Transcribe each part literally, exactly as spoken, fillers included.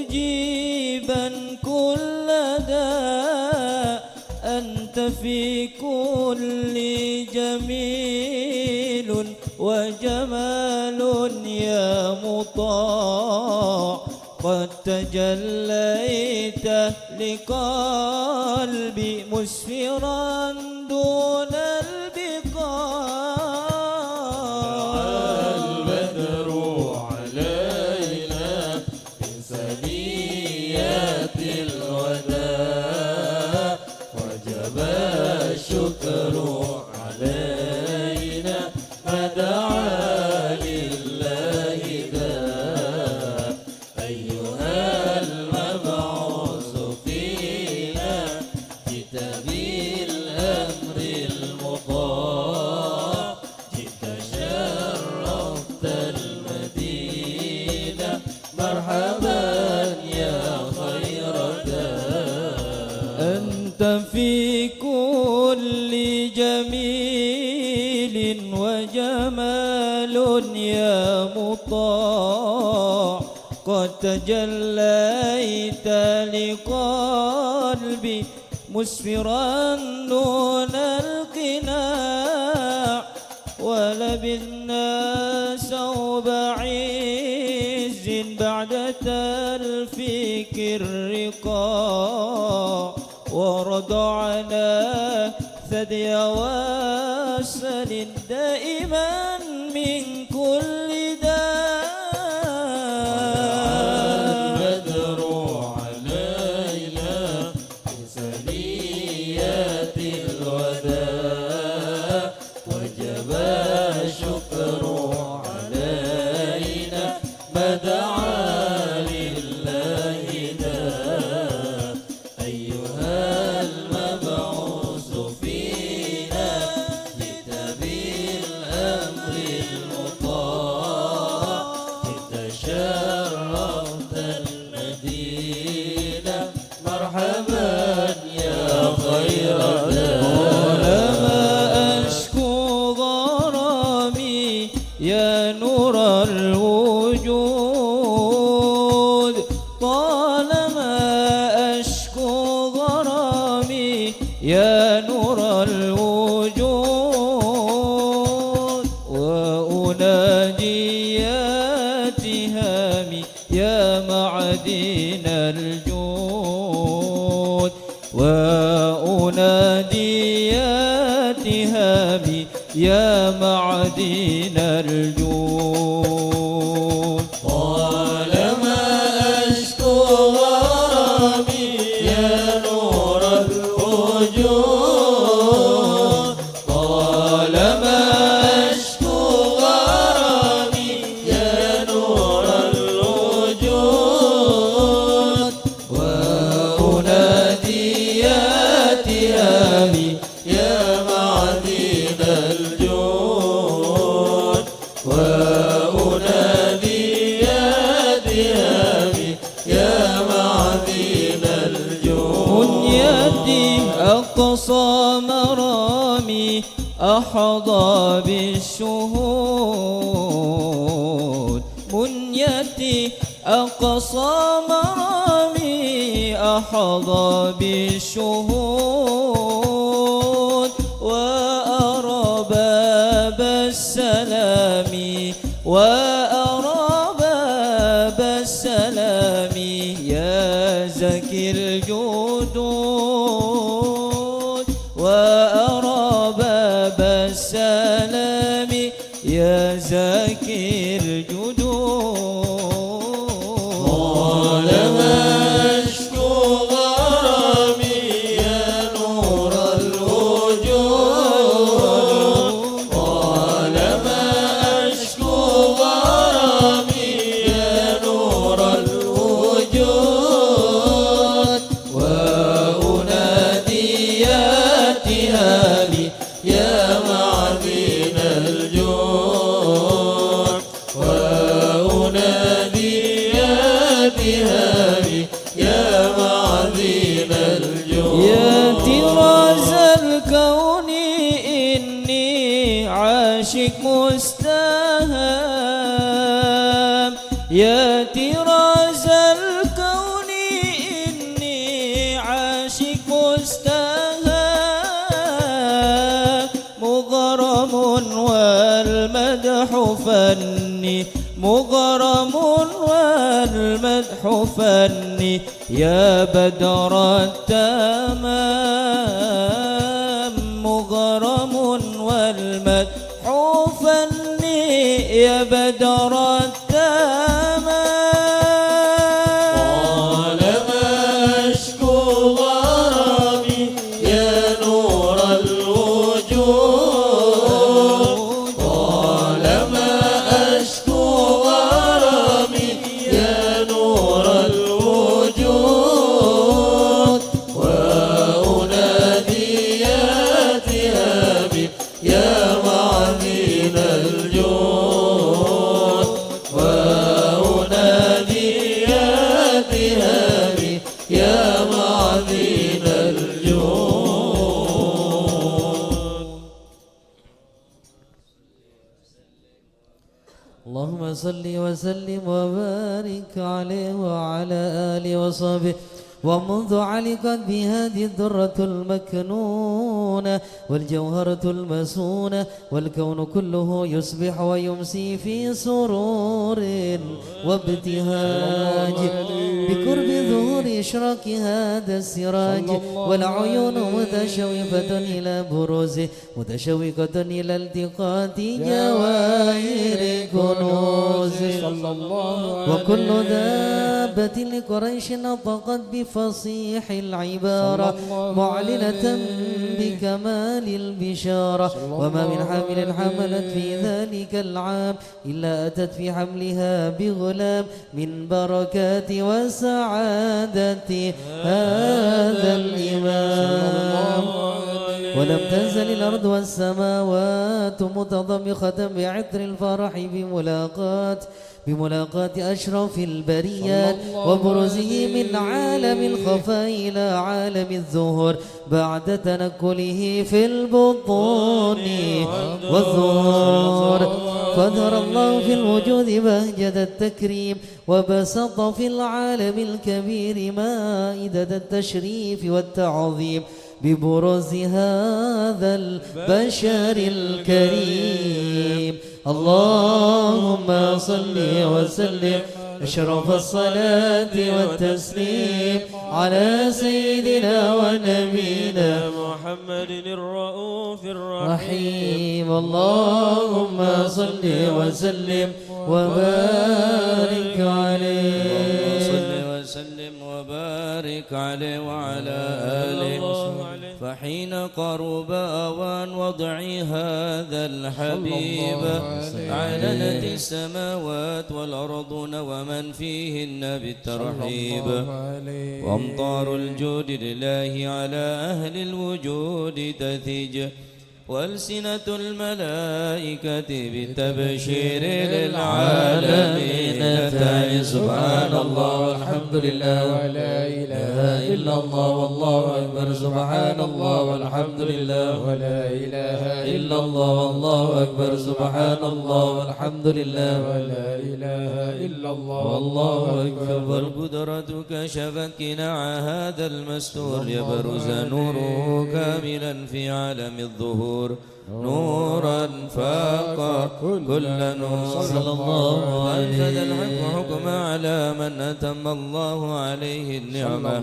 مجيبا كل داء، أنت في كل جميل وجمال يا مطاع، قد تجليت لقلبي مسفرا دون البقاع. البدر علينا من ثنيات الوداع، وجب الشكر علينا ما دعا لله داع. أيها المبعوث فينا، جئت بالأمر المطاع، جئت شرفت المدينة، مرحبا يا خير داع. أنت في كل جميل وجمال يا مطاع، قد تجليت لقلبي مسفرا دون القناع، ولبسنا ثوب عز بعد تلفيك الرقاع، ورضعنا ثدي وصل دائما من كل داع. البدر علينا من ثنيات الوداع، وجب الشكر علينا ما دعا لله داع. أيها المبعوث فينا، جئت بالأمر المطاع، جئت شرفت المدينة، مرحبا يا خير داع. طالما أشكو غرامي يا نور الوجود، طالما أشكو غرامي يا نور الوجود، وأنادي يا تهامي يا معدن الجود، وأنادي يا تهامي يا معدن الجود. طالما أشكو غرامي يا نور الوجود، طالما أشكو غرامي يا نور الوجود، وأنادي يا تهامي يا معدن الجود، وأنادي يا تهامي يا معدن الجود. منيتي أقصى مرامي أحظى بالشهود، منيتي أقصى مرامي أحظى بالشهود، وأرى باب السلام، وأرى باب السلام يا زكي الجدود، وأرى باب السلام يا زكي الجدود. طالما أشكو غرامي يا نور الوجود، طالما أشكو غرامي يا نور الوجود، وأنادي يا تهامي يا معدن الجود، وأنادي يا تهامي يا معدن الجود. يا طراز الكون إني عاشق مستهام، يا طراز الكون فني مغرم والمدح فني يا بدر التمام، مغرم والمدح فني يا بدر التمام. طالما أشكو غرامي يا نور الوجود، طالما أشكو غرامي يا نور الوجود، وأنادي يا تهامي يا معدن الجود، وأنادي يا تهامي يا معدن الجود. اللهم صل وسلم وبارك عليه وعلى آله وصحبه. ومنذ علقت بهذه الدرة المكنونة والجوهرة المسونة، والكون كله يصبح ويمسي في سرور وابتهاج بقرب ظهور إشراق هذا السراج، والعيون متشوفة إلى بروزه، متشوقة إلى التقاط جواهر كنوزه. صلى الله عليه. وكل دابة لقريش نطقت بفصيح العبارة، صلى الله معلنة عليه. بكمال البشارة. صلى وما من الله حامل عليه. حملت في ذلك العام إلا أتت في حملها بغلام من بركات وسعادة هذا الإمام. ولم تزل الأرض والسماوات متضمخة بعطر الفرح بملاقاة، بملاقاة أشرف البريات وبروزه من عالم الخفاء إلى عالم الظهور بعد تنقله في البطون والظهور. فأظهر الله في الوجود بهجة التكريم، وبسط في العالم الكبير مائدة التشريف والتعظيم ببروز هذا البشر الكريم. اللهم صل وسلم أشرف الصلاة والتسليم على سيدنا ونبينا محمد الرؤوف الرحيم. اللهم صل وسلم وبارك عليه. اللهم صل وسلم وبارك عليه وعلى آله وصحبه. فحين قرب أوان وضع هذا الحبيب، أعلنت السماوات والأرضون ومن فيهن بالترحيب. وأمطار الجود لله على أهل الوجود تثج، وألسنة الملائكة بالتبشير للعالمين تعي. سبحان الله والحمد لله ولا إله إلا الله والله أكبر. سبحان الله والحمد لله ولا إله إلا الله والله أكبر. سبحان الله والحمد لله ولا إله إلا الله والله أكبر. والقدرة كشفت قناع هذا المستور ليبرز نوره كاملا في عالم الظهور، نورا فاق كل نور. صلى الله عليه. أنفذ الحق حكمه على من أتم الله عليه النعمة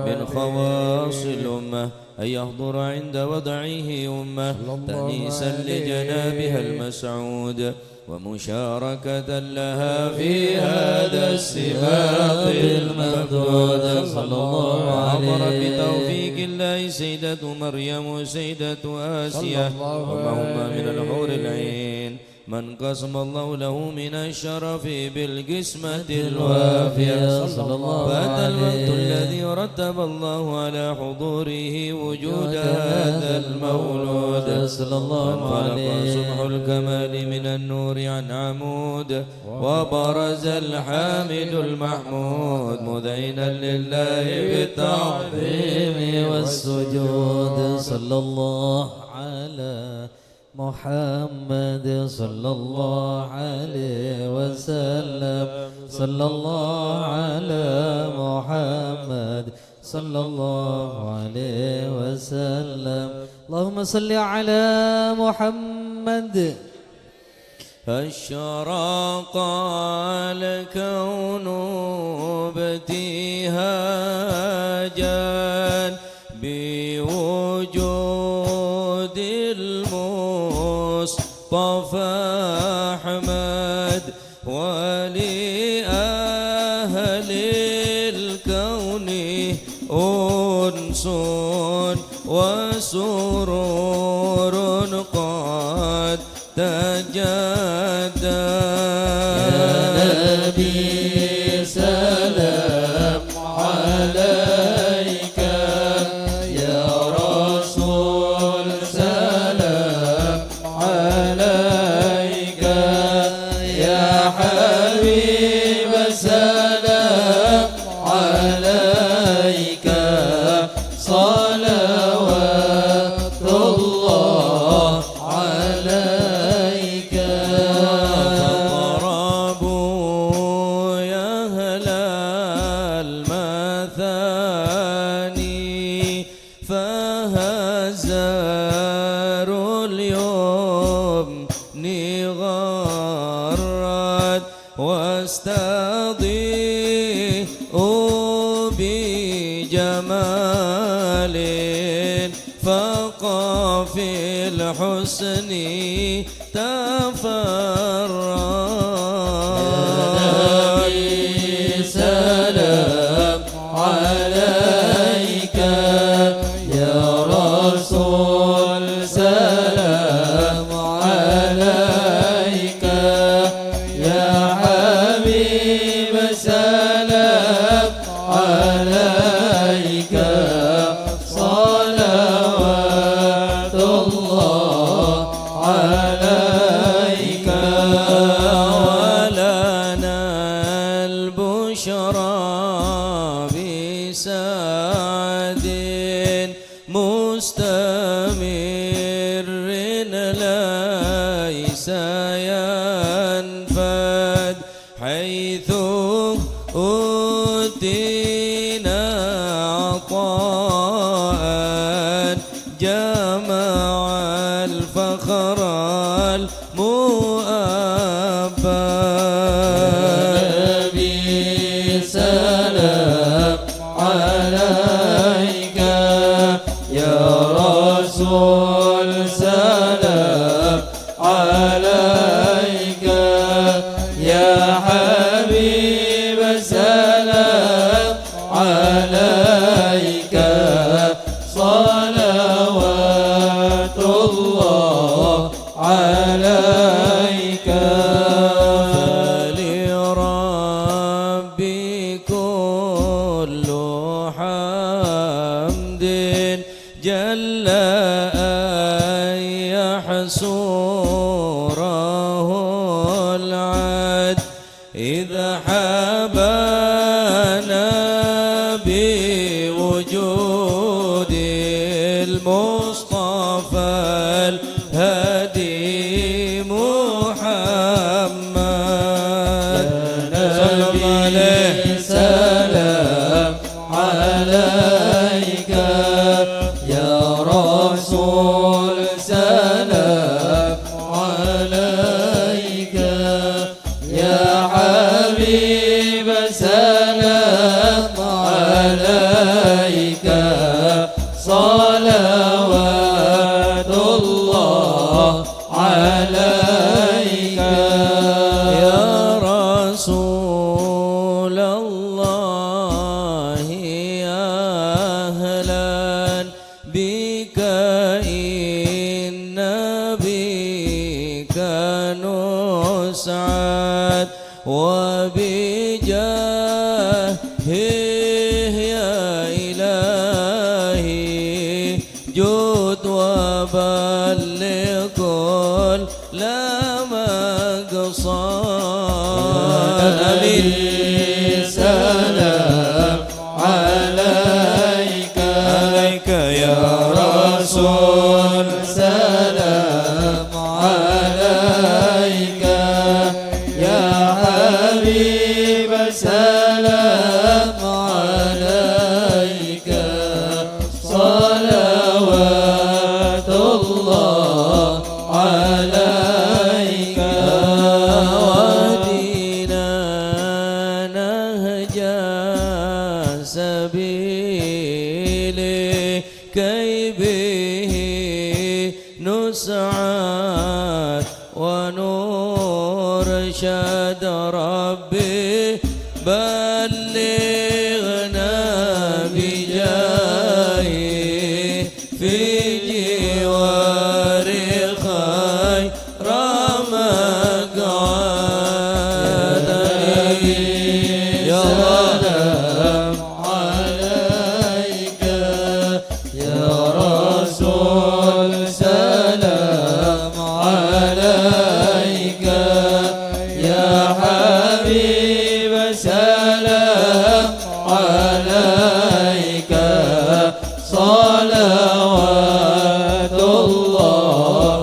من خواص الأمة، أن يحضر عند وضعه أمة تأنيسا لجنابها المسعود، ومشاركة لها في هذا السباق الممدود. صلى الله عليه. عبرت بتوفيق الله سيدة مريم وسيدة آسيا وما هما من الحور العين، من قسم الله له من الشرف بالقسمة الوافية. صلى الله عليه. فأتى الوقت الذي رتب الله على حضوره وجود هذا المولود. صلى الله عليه. فانفلق صبح الكمال من النور عن عمود، وبرز الحامد المحمود مذعنا لله بالتعظيم والسجود. صلى الله على محمد، صلى الله عليه وسلم، صلى الله على محمد، صلى الله عليه وسلم. اللهم صل على محمد. أشرق الكون ابتهاجا بوجود المصطفى أحمد، ولأهل الكون أنس وسرور قد تجدد. يا نبي سلام عليك، يا رسول سلام عليك، يا حبيب سلام عليك، صلوات الله عليك. فاطربوا يا أهل المثاني، فهزار اليمن غرد، واستضيئوا بجمال فاق في الحسن تفرد. يا نبي سلام عليك، يا رسول سلام عليك، يا حبيب سلام عليك، صلوات الله عليك. ولنا البشرى بسعد مستمر ليس ينفد، حيث أوتينا عطاء جمع الفخر المؤبد. يا نبي سلام عليك، يا رسول سلام عليك، يا حبيب سلام عليك، صلوات الله عليك. فلربي كل حمد جل أن يحصره العد، إذ حبانا بوجود المصطفى الهادي محمد. يا صلى الله عليه. نبي سلام عليك، يا رسول سلام عليك، يا حبيب سلام عليك، صلوات الله عليك. يا رسول الله، أهلا بك إن بك نسعد، وبجاهه يا إلهي جد وبلغ كل مقصد. آمين. سلام عليك، عليك يا رسول، سلام عليك يا حبيب، سلام سبيلي كي به نسعد ونرشد. ربي بلغنا بجاهه في جوار خير مقعد. يا سلام عليك يا رسول، سلام عليك يا حبيب، سلام عليك، صلوات الله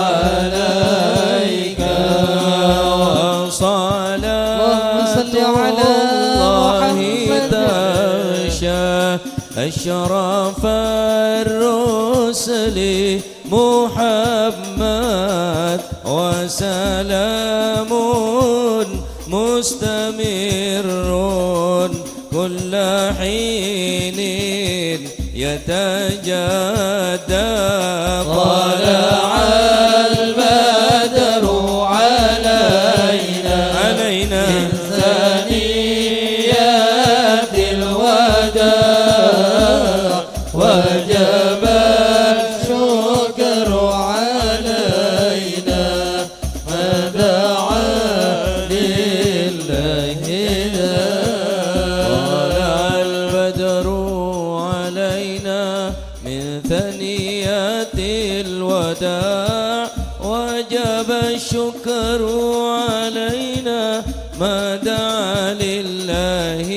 عليك. اللهم صل على محمد. تغشى أشرف الرسل محمد، وسلام مستمر كل حين يتجدد. طلع البدر علينا، علينا من ثنيات الوداع، وجب الشكر علينا ما دعا لله داع. طلع البدر علينا من ثنيات الوداع، وجب الشكر علينا ما دعا لله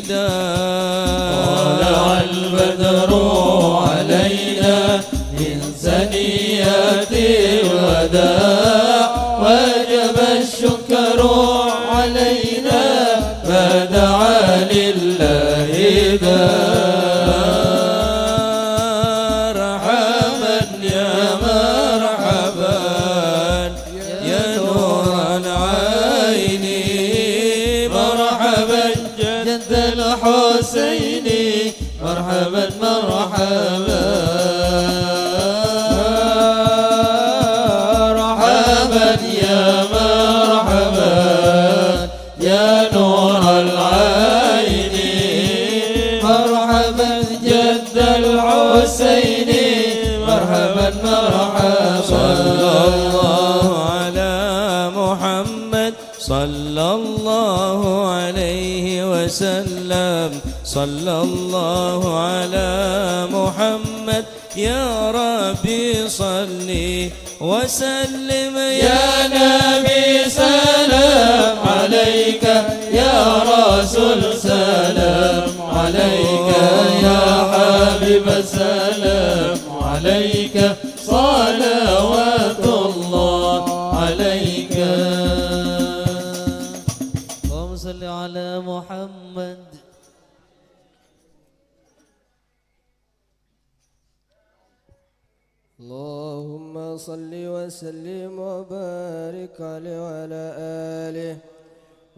داع. طلع البدر علينا من ثنيات الوداع، وجب الشكر علينا ما دعا لله داع. مرحبا يا مرحبا يا نور العين، مرحبا جد الحسين، مرحبا، مرحبا، مرحبا يا مرحبا يا نور العين، مرحبا جد الحسين، مرحبا، مرحبا. صلى الله على محمد، صلى الله عليه وسلم، صلى الله على محمد. يا ربي صل وسلم يا نبي، سلام عليك، يا رسول سلام عليك، يا حبيب سلام عليك، صلوات الله عليك. اللهم صل على محمد. اللهم صل وسلم وبارك عليه وعلى آله.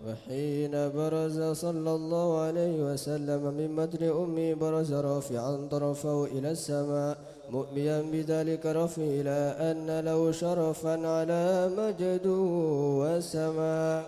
وحين برز صلى الله عليه وسلم من بطن أمه برز رافعا طرفه إلى السماء، مؤميا بذلك الرفع إلى أن له شرفا على مجد وسماء.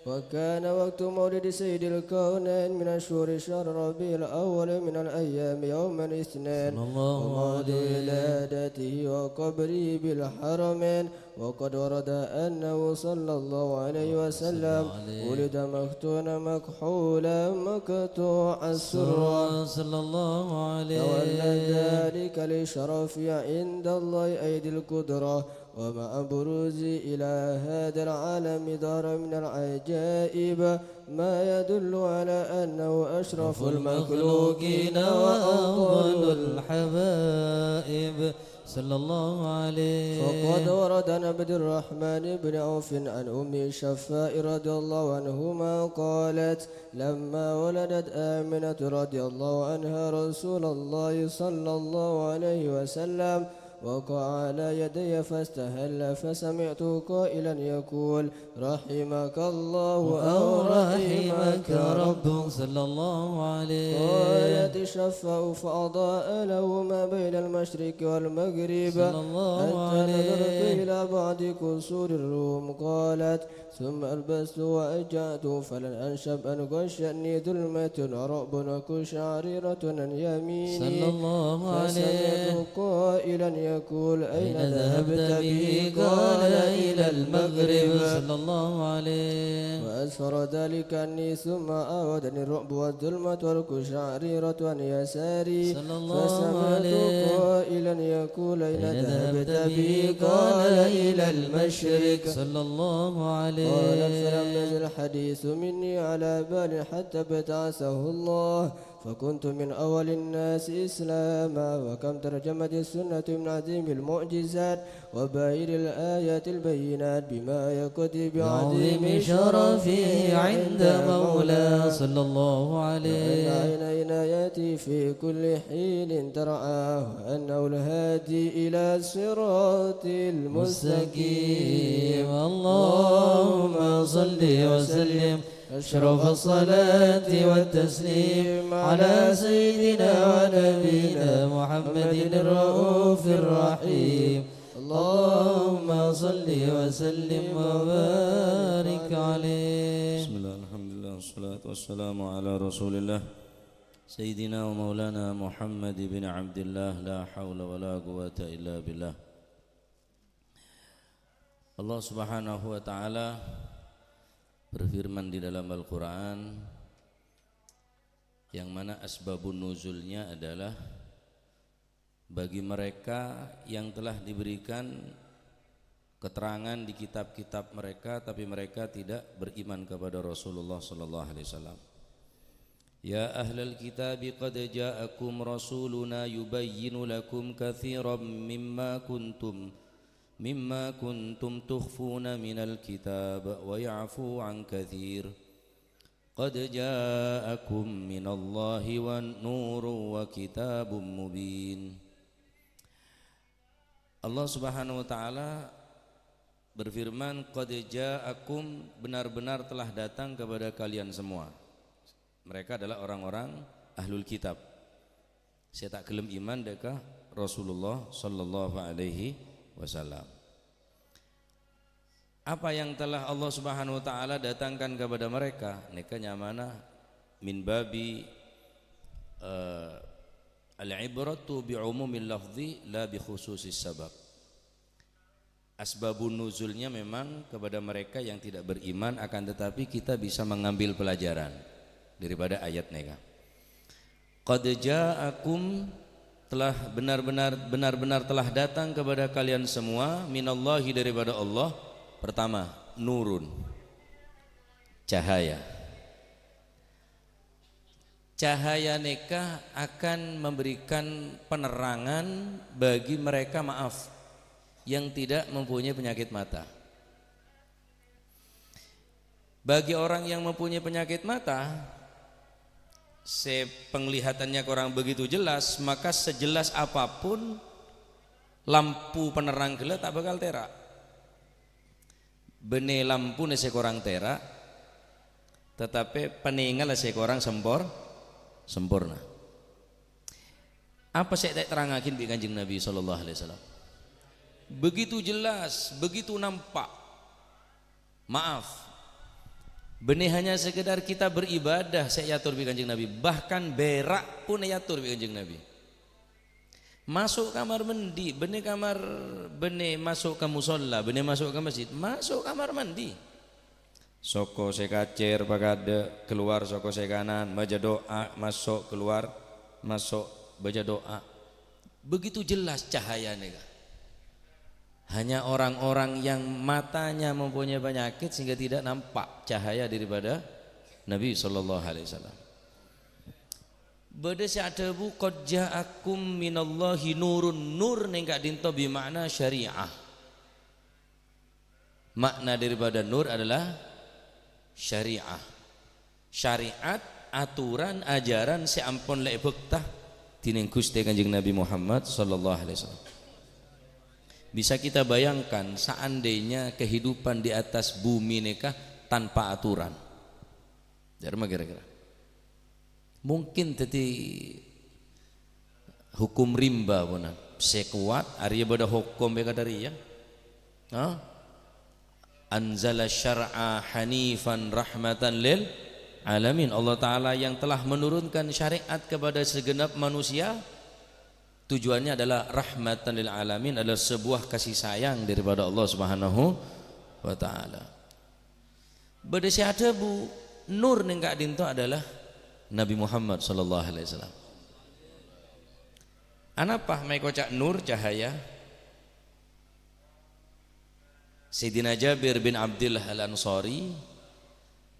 وكان وقت مولد سيد الكونين من الشهور شهر ربيع الأول من الأيام يوم الاثنين، صلى الله وموعد عليه ولادته وقبره بالحرمين. وقد ورد أنه صلى الله عليه وسلم عليه ولد مختونا مكحولا مقطوع السرة، صلى الله عليه تولى ذلك لشرفه عند الله أي ذي القدرة. ومع بروزه إلى هذا العالم ظهر من العجائب ما يدل على أنه أشرف المخلوقين وأفضل الحبائب، صلى الله عليه. فقد ورد عن عبد الرحمن بن عوف عن أمه الشفاء رضي الله عنهما قالت: لما ولدت آمنة رضي الله عنها رسول الله صلى الله عليه وسلم، وقع على يدي فاستهل، فسمعت قائلا يقول: رحمك الله أو رحمك ربك. صلى الله عليه. قالت الشفاء فأضاء له ما بين المشرق والمغرب، صلى الله حتى نظرت عليه. إلى بعض قصور الروم. قالت: ثم ألبست وأجعت، فلم أنشب أن غشتني ظلمة ورعب وقشعريرة عن يميني. صلى الله عليه. فسمعت قائلا يقول: أين ذهبت به؟ قال: إلى المغرب. صلى الله عليه. وأسفر ذلك عني، ثم عاودني الرعب والظلمة والقشعريرة عن يساري. صلى الله فسمعت عليه. قائلا يقول: أين أين ذهبت ذهبت به؟ به؟ قال: قال: إلى المشرق. صلى الله عليه. قالت: فلم يزل الحديث مني على بال حتى ابتعثه الله، فكنت من أول الناس إسلاما، وكم ترجمت السنة من عظيم المعجزات وباهر الآيات البينات بما يقتضي بعظيم بعظيم شرفه شرفه عند عند مولاه. مولاه. صلى الله عليه. وأن عين عنايته في كل حين ترعاه، وأنه الهادي إلى الصراط المستقيم. مستقيم. اللهم صل وسلم أشرف الصلاة والتسليم على سيدنا ونبينا محمد الرؤوف الرحيم. اللهم صل وسلم وبارك عليه. بسم الله، الحمد لله، والصلاة والسلام على رسول الله، سيدنا ومولانا محمد بن عبد الله، لا حول ولا قوة إلا بالله. Allah Subhanahu wa Ta'ala berfirman di dalam Al-Quran, yang mana asbabun nuzulnya adalah bagi mereka yang telah diberikan keterangan di kitab-kitab mereka, tapi mereka tidak beriman kepada Rasulullah sallallahu alaihi wasallam. يا أهل الكتاب قد جاءكم رسولنا يبين لكم كثيرا مما كنتم مما كنتم تخفون من الكتاب ويعفو عن كثير. قد جاءكم من الله نور وكتاب مبين. Allah Subhanahu wa Ta'ala berfirman, "Qad ja'akum," benar-benar telah datang kepada kalian semua. Mereka adalah orang-orang ahlul kitab. Sè ta' gelem iman dâ' ka Rasulullah sallallahu alaihi wasallam. Apa yang telah Allah Subhanahu wa Ta'ala datangkan kepada mereka, nèka nyamana min babi, eh, al-ibratu bi umumil lafzi la bi khususis sabab. Asbabun nuzulnya memang kepada mereka yang tidak beriman, akan tetapi kita bisa mengambil pelajaran daripada ayat nèka. Qad ja'akum, telah benar-benar, benar-benar telah datang kepada kalian semua, minallahi, daripada Allah. Pertama, nurun, cahaya. Cahaya nèka akan memberikan penerangan bagi mereka, maaf, yang tidak mempunyai penyakit mata. Bagi orang yang mempunyai penyakit mata, sè penglihatannya kurang begitu jelas, maka sejelas apapun lampu penerang ghellâ' ta' bakal tèra'. Bânnè lampuna sè korang tèra', tatapè panèngalla sè korang sempor-, samporna. Apa sè ta' èterrangaghi bi' Kanjeng Nabi sallallahu alaihi wasallam? Begitu jelas, begitu nampak. Maaf, bânnè hanya sekedar kita beribadah sè èator bi' Kanjeng Nabi, bahkan bèra' pun èator bi' Kanjeng Nabi. Maso' kamar mandi, bânnè kamar, bânnè maso' ka musholla, bânnè maso' ka masjid, maso' kamar mandi. Soko sè kacèr pakaddhâ', kalowar soko sè kanan, maca du'a, maso', kalowar, maso', baca du'a. Begitu jelas cahayanya, kan? Hanya orang-orang yang matanya mempunyai penyakit sehingga tidak nampak cahaya daripada Nabi sallallahu alaihi wasallam. Bâdâ sè adhâbu, "Qad ja'akum minallahi nurun." Nur nèng ka'dinto bi ma'na syariah. Makna daripada nur adalah syariah. Syariat, aturan, ajaran sè ampon la èbhâkta dhinèng Ghustè Kanjeng Nabi Muhammad sallallahu alaihi wasallam. Bisa kita bayangkan seandainya kehidupan di atas bumi nèka tanpa aturan. Dhâremma kira-kira. Mungkin dhâddhi hukum rimba, ponan. Sè kowat, arèya bâdâ hukum bhâi kadhâriyân. Hah? Anzala syar'a hanifan rahmatan lil alamin. Allah Ta'ala yang telah menurunkan syariat kepada segenap manusia, tujuannya adalah rahmatan lil alamin, adalah sebuah kasih sayang daripada Allah Subhanahu wa Ta'ala. Bâdâ sè adhâbu, nur nèng ka'dinto adalah Nabi Muhammad sallallahu alaihi wasallam. Anapa maèkoca' nur, cahaya? Sayyidina Jabir bin Abdillah Al-Ansari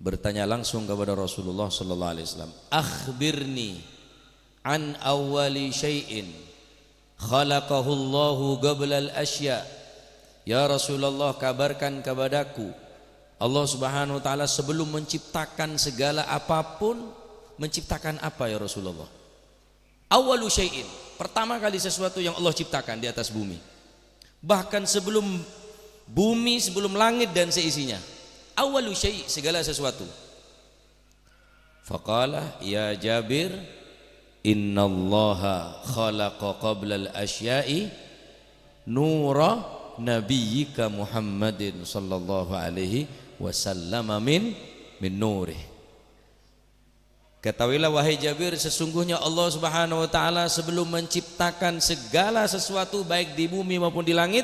bertanya langsung kepada Rasulullah sallallahu alaihi wasallam, "Akhbirni an awwali syai'in khalaqahullahu qablal asya." Ya Rasulullah, kabarkan kepadaku, Allah Subhanahu wa Ta'ala sebelum menciptakan segala apapun, menciptakan apa, ya Rasulullah? Awwalu syai'in, pertama kali sesuatu yang Allah ciptakan di atas bumi. Bahkan sebelum bumi, sebelum langit dan seisinya. Awwalu syai', segala sesuatu. Faqala, "Ya Jabir, innallaha khalaqa qablal asya'i nura nabiyyika Muhammadin sallallahu alaihi wasallam min, min nurih." Ketahuilah, wahai Jabir, sesungguhnya Allah Subhanahu wa Ta'ala sebelum menciptakan segala sesuatu, baik di bumi maupun di langit,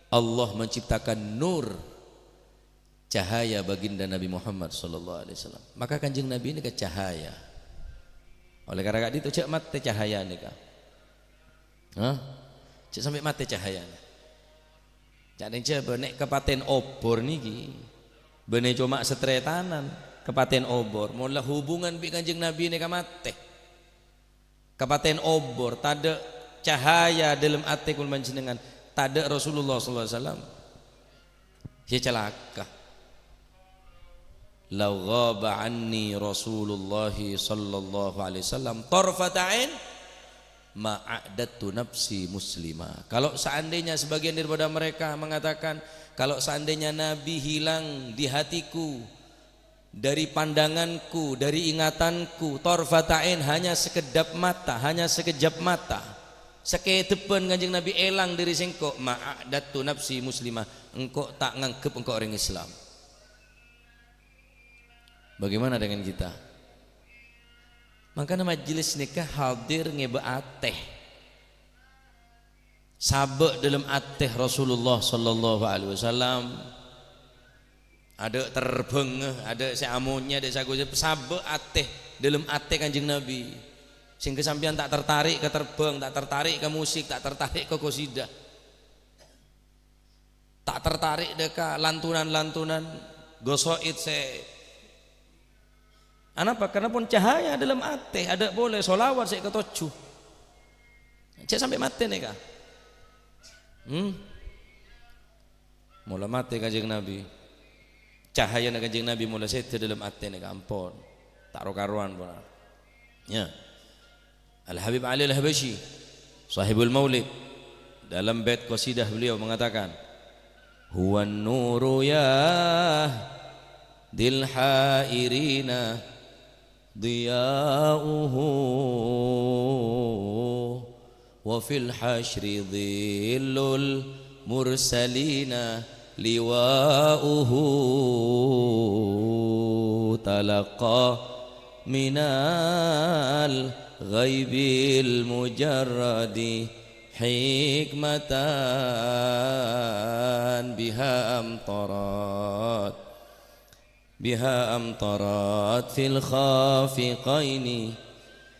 Allah menciptakan nur, cahaya baginda Nabi Muhammad sallallahu alaihi wasallam. Maka Kanjeng Nabi nèka cahaya. Oleh karena itu, jhâ' matè cahaya nèka. Hah? Jhâ' sampè' matè cahayana. Ca'na jhâ' bânnè kapatèn obor nèka. Bânnè coma sataretanan, kapatèn obor. Mon la hubungan bi' Kanjeng Nabi nèka matè. Kapatèn obor, tadâ' cahaya dâlem atè kaulâ panjhennengngan, tadâ' Rasulullah sallallahu alaihi wasallam, ya calaka. "Lau ghaba anni Rasulullah sallallahu alaihi wasallam tarfata ain, ma a'dattu nafsi muslima." Kalau seandainya sebagian daripada mereka mengatakan, "Kalau seandainya Nabi hilang di hatiku, dari pandanganku, dari ingatanku, tarfata ain, hanya sekedap mata, hanya sekejap mata, sakedhebbhân Kanjeng Nabi èlang dâri sèngko', ma a'dattu nafsi muslima, engko' ta' nganggep engko' orèng Islam." Bagaimana dengan kita? Mangkana majlis nèka hadir ngèbâ atè. Sabâ' dâlem atè Rasulullah sallallahu alaihi wasallam. Adâ' terbhângnga, adâ' sè amonyè, adâ' sè aghusep, sabâ' atè, dâlem atè Kanjeng Nabi. Sehingga sampèyan ta' tertarik ka terbhâng, ta' tertarik ka musik, ta' tertarik ka qasidah. Ta' tertarik dâ' ka lantunan-lantunan qasaid sè, anapa? Karena pon cahaya dâlem atè, adâ' polè sholawat sè èkatojjhu. Jhâ' sampè' matè nèka. Hmm? Mola matè Kanjeng Nabi. Cahayana Kanjeng Nabi mola sèdhâ dâlem atè nèka, ampon. Ta' ro-karowan, pon. Ya. Al-Habib Ali Al-Habasyi, sahibul Maulid, dalam bait qasidah beliau mengatakan, "Huwan nuru yahdil hairina diya'uhu, wa fil hasyri dhillul mursalina liwa'uhu, talaqqa minal ghaibil mujarradi hikmatan biha amtarat, biha amtarat fil khafiqaini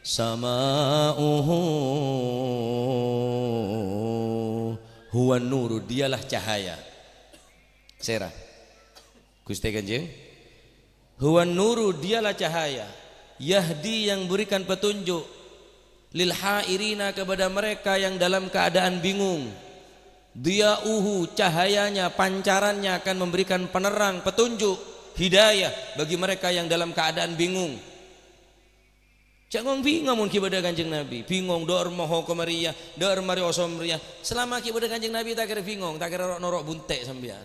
sama'uhu." Huwan nuru, dialah cahaya. Sèra? Ghustè Kanjeng? "Huwan nuru, dialah cahaya. Yahdi, yang memberikan petunjuk. Lil hairina, kepada mereka yang dalam keadaan bingung. Diya'uhu, cahayanya, pancarannya akan memberikan penerang, petunjuk, hidayah bagi mereka yang dalam keadaan bingung." Jhâ' ngong-bingong mon ghi' bâdâ Kanjeng Nabi. Bingong, dâ'remma hokomma rèya, dâ'remma rè osom rèya. Salama ghi' bâdâ Kanjeng Nabi, ta' kèra bingong, ta' kèra ro'-noro' bunte' sampèyan.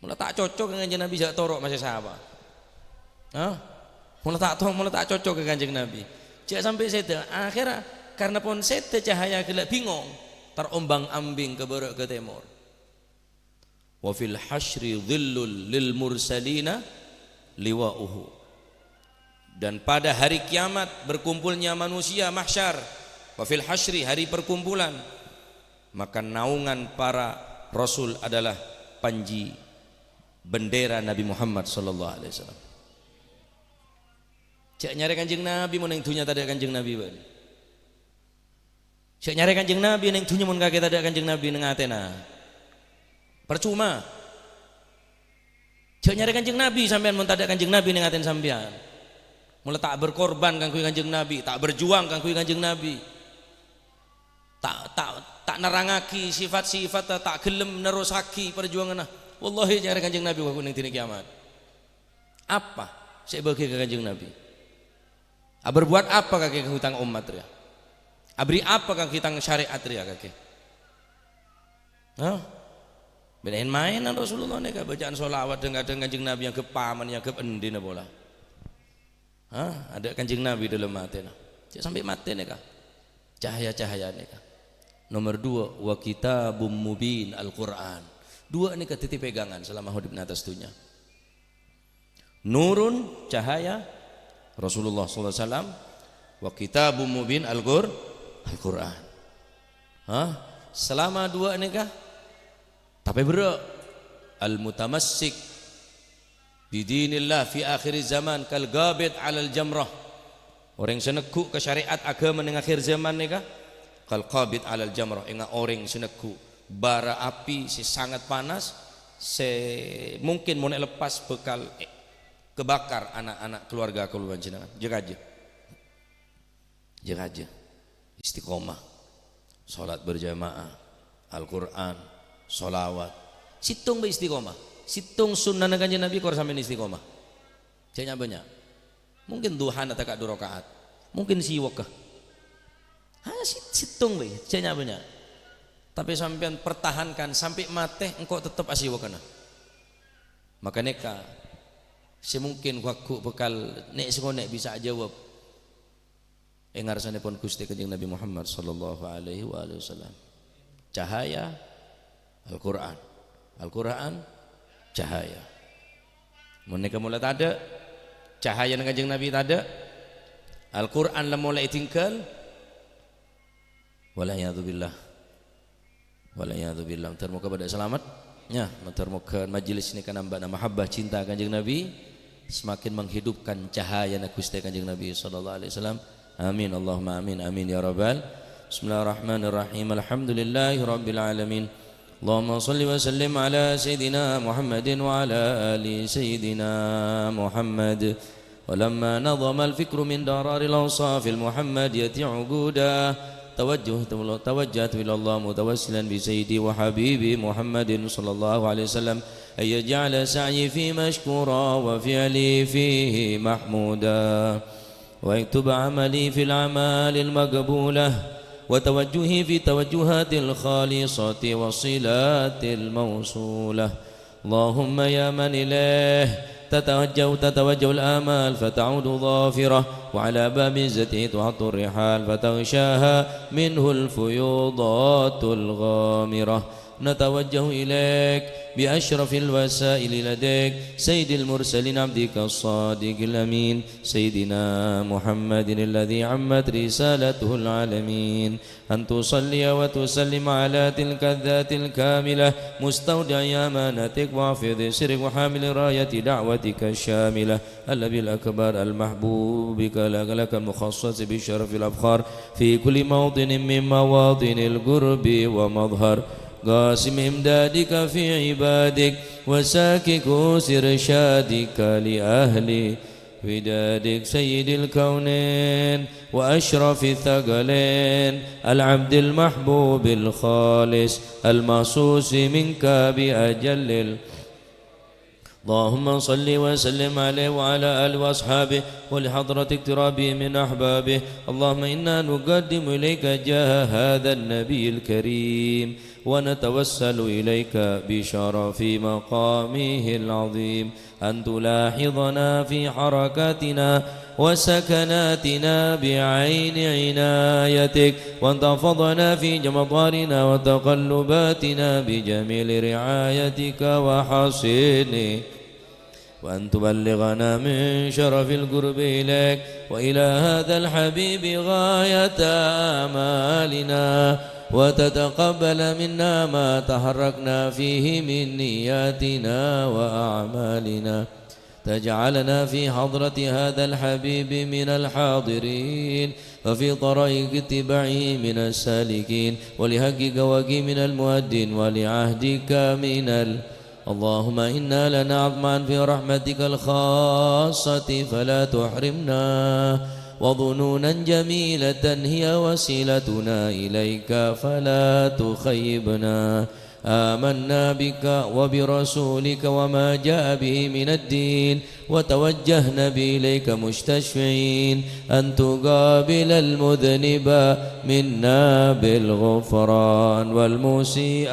Mola ta' cocok ka Kanjeng Nabi, jhâ' toro' masè sapa. Hah? Mola ta' to-, mola ta' cocok ka Kanjeng Nabi. Jhâ' sampè' sèdhâ. Akhèrra, karna pon sèdhâ cahaya ghellâ' bingong, tar-ombang-ambing ka bârâ' ka tèmor. "Wa fil hasyri dhillul lil mursalina liwa'uhu." Dan pada hari kiamat, berkumpulnya manusia mahsyar, wa fil hasyri, hari perkumpulan, maka naungan para rasul adalah panji bendera Nabi Muhammad sallallahu alaihi wasallam. Jhâ' nyarè Kanjeng Nabi, mon neng dhunnya tadâ' Kanjeng Nabi, bân. Jhâ' nyarè Kanjeng Nabi neng dhunnya mon kakè tadâ' Kanjeng Nabi neng atèna. Parcoma. Jhâ' nyarè Kanjeng Nabi sampèyan mon tadâ' Kanjeng Nabi neng atèna sampèyan. Mola ta' berkorban kaangghuy Kanjeng Nabi, ta' berjuang kaangghuy Kanjeng Nabi. Ta', ta', ta' nerrangaghi sifat-sifatta, ta' ghellem nerrossaghi parjuwanganna. Wallahi, jhâ' nyarè Kanjeng Nabi bâghu neng dhina kiamat. Apa sè èbâghi ka Kanjeng Nabi? Aberbuat apa kakè kaangghuy tang ommat rèya? Aberri' apa kaangghuy tang syarè'at rèya kakè? Hah? Bân en-maènan Rasulullah nèka, bâca'an sholawat, dhâng-kadhâng Kanjeng Nabi èangghep paman, èangghep endhina pola. Hah? Adâ' Kanjeng Nabi dâlem atèna. Jhâ' sampè' matè nèka. Cahaya-cahaya nèka. Nomor dua, wa kitabum mubin, Al-Qur'an. Dua nèka dhâddhi pègângan salama hoddhep neng attas dhunnya. Nurun, cahaya, Rasulullah sallallahu alaihi wasallam, wa kitabum mubin, Al-Qur-, Al-Qur'an. Hah? Salama dua nèka, tapè berrâ'. Al-mutamassik bidinillah fi akhir zaman kal qabid alal jamrah. Orèng sè neggu' ka syarè'at aghâma neng akhir zaman nèka, kal qabid alal jamrah, enga' orèng sè neggu' bara api sè sangat panas, sè mungkin mon èlepas bhâkal, eh, kebakar ana'-ana' keluarga kaulâ panjhennengngan. Jâ-kajâ. Jâ-kajâ. Istiqomah. Sholat berjamaah. Al-Qur'an. Sholawat. Sèttong bhâi istiqomah. Sèttong sunnana Kanjeng Nabi kor sampèyan istiqomah. Jhâ' nya'-bânnya'. Mungkin duhana ta' ka' du raka'at. Mungkin siwokka. Ha, si-, sèttong bhâi, jhâ' nya'-bânnya'. Tapè sampèyan pertahankan sampè' matè, engko' tettep asiwokkana. Maka nèka, sè mungkin ghu-lagghu' bhâkal nè'-, sè ngonè' bisa ajâwâb è ngarsanèpon Ghustè Kanjeng Nabi Muhammad sallallahu alaihi wa alihi wasallam. Cahaya Al-Qur'an. Al-Qur'an cahaya. Mon nèka mola tadâ', cahayana Kanjeng Nabi tadâ', Al-Qur'an la mola èdinggal, wal iyadzu billah. Wal iyadzu billah. Moghâ-moghâ padâ salamet. Ya, moghâ-moghâ majelis nèka nambâna mahabbah cinta Kanjeng Nabi, semakin menghidupkan cahayana Ghustè Kanjeng Nabi sallallahu alaihi wasallam. Amin, Allahumma amin, amin ya rabbal. Bismillahirrahmanirrahim. Alhamdulillahi rabbil alamin. Allahumma shalli wa sallim ala Sayyidina Muhammadin wa ala ali Sayyidina Muhammad. ولما نظم الفكر من درر الأوصاف المحمدية عقودا، توجهت، توجهت إلى الله متوسلا بسيدي وحبيبي محمد صلى الله عليه وسلم أن يجعل سعيي فيه مشكورا وفعلي فيه محمودا، ويكتب عملي في الأعمال المقبولة، وتوجهي في التوجهات الخالصة والصلات الموصولة. اللهم يا من إليه تتوجه، تتوجه الآمال فتعود ظافرة، وعلى باب عزته تحط الرحال فتغشاها منه الفيوضات الغامرة. نتوجه إليك بأشرف الوسائل لديك سيد المرسلين عبدك الصادق الأمين سيدنا محمد الذي عمت رسالته العالمين. أن تصلي وتسلم على تلك الذات الكاملة، مستودع أمانتك وحافظ سرك وحامل راية دعوتك الشاملة، النبي الأكبر المحبوب بك، لك، لك المخصص بشرف الأفخار في كل موطن من مواطن القرب ومظهر، قاسم إمدادك في عبادك، وساكك إرشادك لأهل ودادك سيد الكونين وأشرف الثقلين العبد المحبوب الخالص المخصوص منك بأجل ال-، اللهم صل وسلم عليه وعلى آله وأصحابه ولحضرة اقترابه من أحبابه. اللهم إنا نقدم إليك جاه هذا النبي الكريم، ونتوسل إليك بشرف مقامه العظيم أن تلاحظنا في حركاتنا وسكناتنا بعين عنايتك، وأن تحفظنا في جميع أطوارنا وتقلباتنا بجميل رعايتك وحصن، وأن تبلغنا من شرف القرب إليك وإلى هذا الحبيب غاية آمالنا، وتتقبل منا ما تحركنا فيه من نياتنا وأعمالنا، تجعلنا في حضرة هذا الحبيب من الحاضرين، وفي طريق اتباعه من السالكين، ولحقك وك من المؤدين، ولعهدك من ال-، اللهم إنا لنا أطماعا في رحمتك الخاصة فلا تحرمنا، وظنونا جميلة هي وسيلتنا إليك فلا تخيبنا، آمنا بك وبرسولك وما جاء به من الدين، وتوجهنا به إليك مستشفعين أن تقابل المذنب منا بالغفران، والمسيء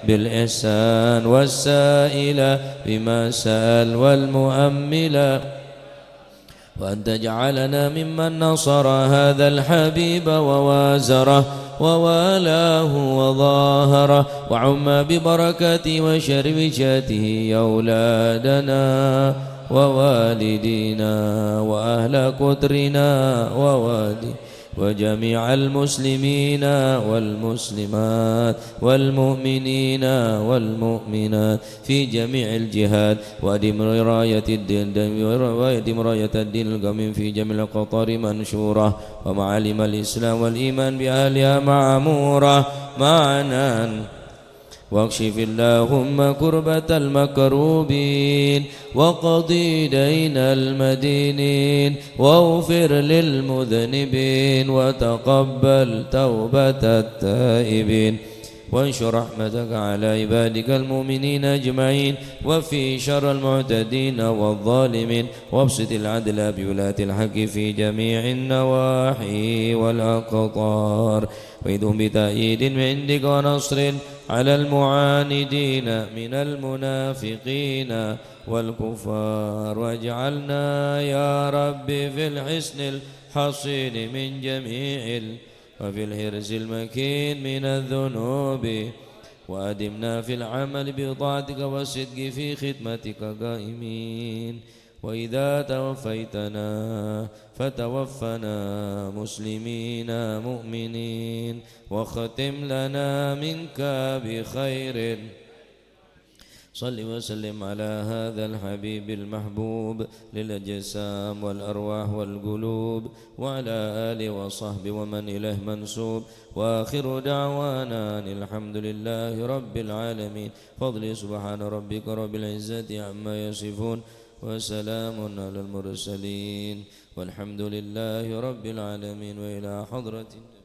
بالإحسان، والسائل بما سأل، والمؤمل وأن تجعلنا ممن نصر هذا الحبيب ووازره ووالاه وظاهره، وعم ببركته وشر وجاهته أولادنا ووالدينا وأهل قطرنا ووادي وجميع المسلمين والمسلمات والمؤمنين والمؤمنات في جميع الجهات، وأدم راية الدين، وأدم راية الدين القويم في جميع الأقطار منشورة، ومعالم الإسلام والإيمان بأهلها معمورة معنا. واكشف اللهم كربة المكروبين، وقض دين المدينين، واغفر للمذنبين، وتقبل توبة التائبين، وانشر رحمتك على عبادك المؤمنين أجمعين، وفي شر المعتدين والظالمين، وابسط العدل بولاة الحق في جميع النواحي والأقطار، وأيدهم بتأييد من عندك ونصر على المعاندين من المنافقين والكفار، واجعلنا يا رب في الحصن الحصين من جميع ال-، وفي الحرز المكين من الذنوب، وأدمنا في العمل بطاعتك والصدق في خدمتك قائمين، وإذا توفيتنا فتوفنا مسلمين مؤمنين، واختم لنا منك بخير. صل وسلم على هذا الحبيب المحبوب للأجسام والأرواح والقلوب، وعلى آله وصحبه ومن إليه منسوب. وآخر دعوانا أن الحمد لله رب العالمين. فضل سبحان ربك رب العزة عما يصفون، وسلام على المرسلين، والحمد لله رب العالمين. وإلى حضرة النبي.